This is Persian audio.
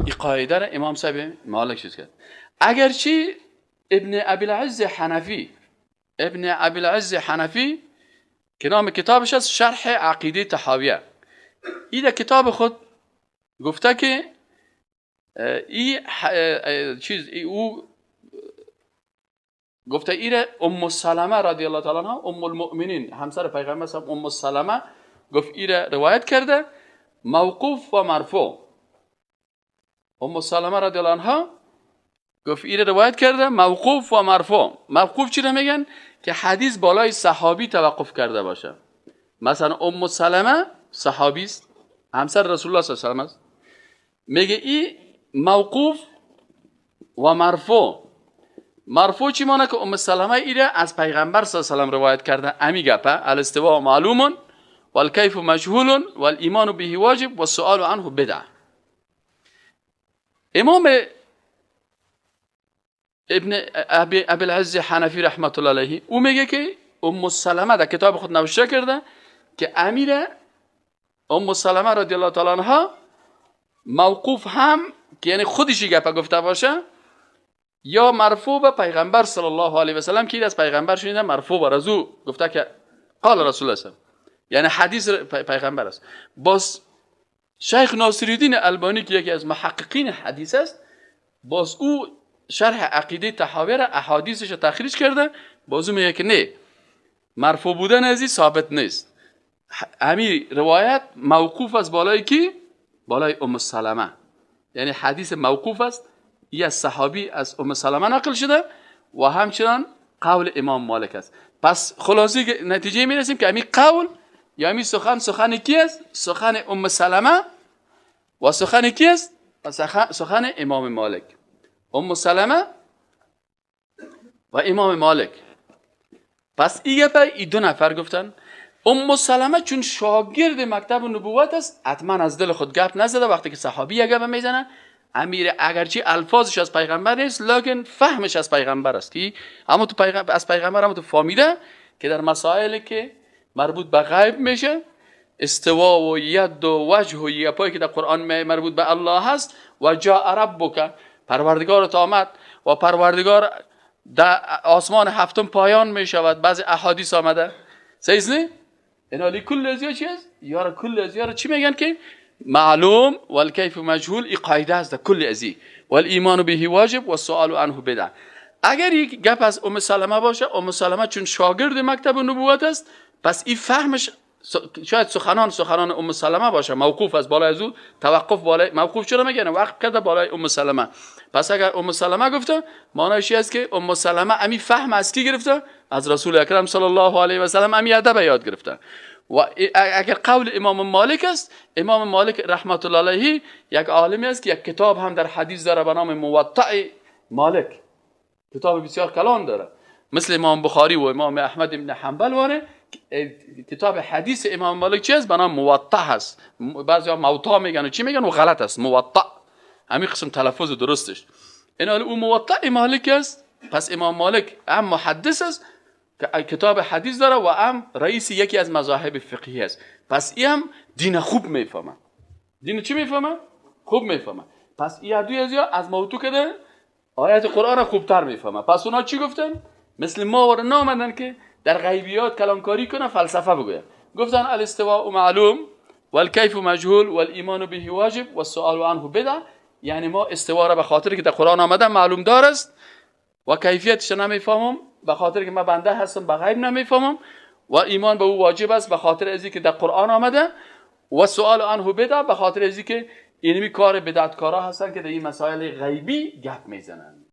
این قاعده را امام صاحب مالک چیز کرد. اگرچه ابن ابی العز حنفی، ابن ابی العز حنفی که نام کتابش است شرح عقیده طحاویه، این در کتاب خود گفته که ای چیز ای او گفته ایره ام سلمه رضی الله تعالی عنها، ام المؤمنین، همسر پیغمبر صلی ام سلمه، گفت ایره روایت کرده موقوف و مرفوع. ام سلمه رضی الله عنها گفت ایره روایت کرده موقوف و مرفوع. موقوف چی رو میگن؟ که حدیث بالای صحابی توقف کرده باشه. مثلا ام سلمه صحابی است، همسر رسول الله صلی الله علیه و است. میگه ای موقوف و مرفوع. مرفوع چی مانه؟ که ام سلمه ایره از پیغمبر صلی الله علیه و سلم روایت کرده. امی گپه الاستواء معلوم والکیف مجهول والایمان به واجب والسؤال عنه بدعه. امام ابن ابی العز حنفی رحمت الله علیه او میگه که ام سلمه در کتاب خود نوشته کرده که امیر ام سلمه رضی الله تعالی عنها موقوف هم که یعنی خودش گپه گفته باشه یا مرفوع به پیغمبر صلی الله علیه و سلم که از پیغمبر شنیده، مرفوع بر از او گفته که قال رسول الله، یعنی حدیث پیغمبر است. باز شیخ ناصرالدین البانی که یکی از محققین حدیث است، باز او شرح عقیده طحاوی را احادیثش تخریج کرده، باز او میگه که نه، مرفوع بودن ازی ثابت نیست. امی روایت موقوف است بالای کی؟ بالای ام سلمه، یعنی حدیث موقوف است، ای از صحابی از ام سلمه نقل شده و همچنان قول امام مالک است. پس خلاصی نتیجه میرسیم که امی قول یا امی سخن، سخن کی است؟ سخن ام سلمه و سخن کی است؟ سخن امام مالک. ام سلمه و امام مالک. پس ای گپه ای دو نفر گفتن. ام سلمه چون شاگرد مکتب نبوت است، حتما از دل خود گپ نزده. وقتی که صحابی یک گپ میزنه، امیر اگرچه الفاظش از پیغمبر نیست، لکن فهمش از پیغمبر است. که اما تو پیغمبر از پیغمبر هم تو فهمیده که در مسائلی که مربوط به غیب میشه، استوا و ید و وجه و یپایی که در قرآن مربوط به الله هست، و جاء ربک، پروردگار آمد و پروردگار در آسمان هفتم پایان می شود. بعضی احادیث آمده، صحیح نه؟ اینا کل ازیا چی است؟ یارا کل ازیا رو چی میگن؟ که معلوم والکیف مجهول، ای قاعده است در کل ازی، والایمان به واجب والسؤال عنه بدعه. اگر یک گپ از ام سلمه باشه، ام سلمه چون شاگرد مکتب نبوت است، پس این فهمش شاید سخنان ام سلمه باشه، موقوف از بالای از او توقف بالای موقوف چرا میگن؟ وقف کرده بالای ام سلمه. پس اگر ام سلمه گفته، معنیش است که ام سلمه امی فهم از کی گرفته؟ از رسول اکرم صلی الله علیه و سلم امی ادب یاد گرفته. و اگر قول امام مالک است، امام مالک رحمت الله علیه یک عالمی است که یک کتاب هم در حدیث داره به نام موطأ مالک، کتاب بسیار کلان داره، مثل امام بخاری و امام احمد بن حنبل واره. کتاب حدیث امام مالک چی است؟ به نام موطأ هست. بعضیا موطا میگن و چی میگن و غلط است، موطأ همین قسم تلفظ درستش. این او موطأ مالک است. پس امام مالک هم محدث است، کتاب حدیث داره و هم رئیس یکی از مذاهب فقهی است. پس ای هم دین خوب میفهمه. دین چی میفهمه؟ خوب میفهمه. پس ای دوی از از موتو کده آیت قرآن خوبتر میفهمه. پس اونا چی گفتن؟ مثل ما ور نامدن که در غیبیات کلامکاری کنه، فلسفه بگوید. گفتن الاستواء معلوم والکیف مجهول والایمان به واجب والسؤال عنه بدعه. یعنی ما استوا را به خاطر که در قرآن آمده معلوم دار است و کیفیتش نمیفهمم، به خاطر که من بنده هستم به غیب نمیفهمم، و ایمان به او واجب است به خاطر ازی که در قرآن آمده، و سؤال عنه بدعه به خاطر ازی که اینمی کار بدعتکارا هستن که در این مسائل غیبی گپ میزنن.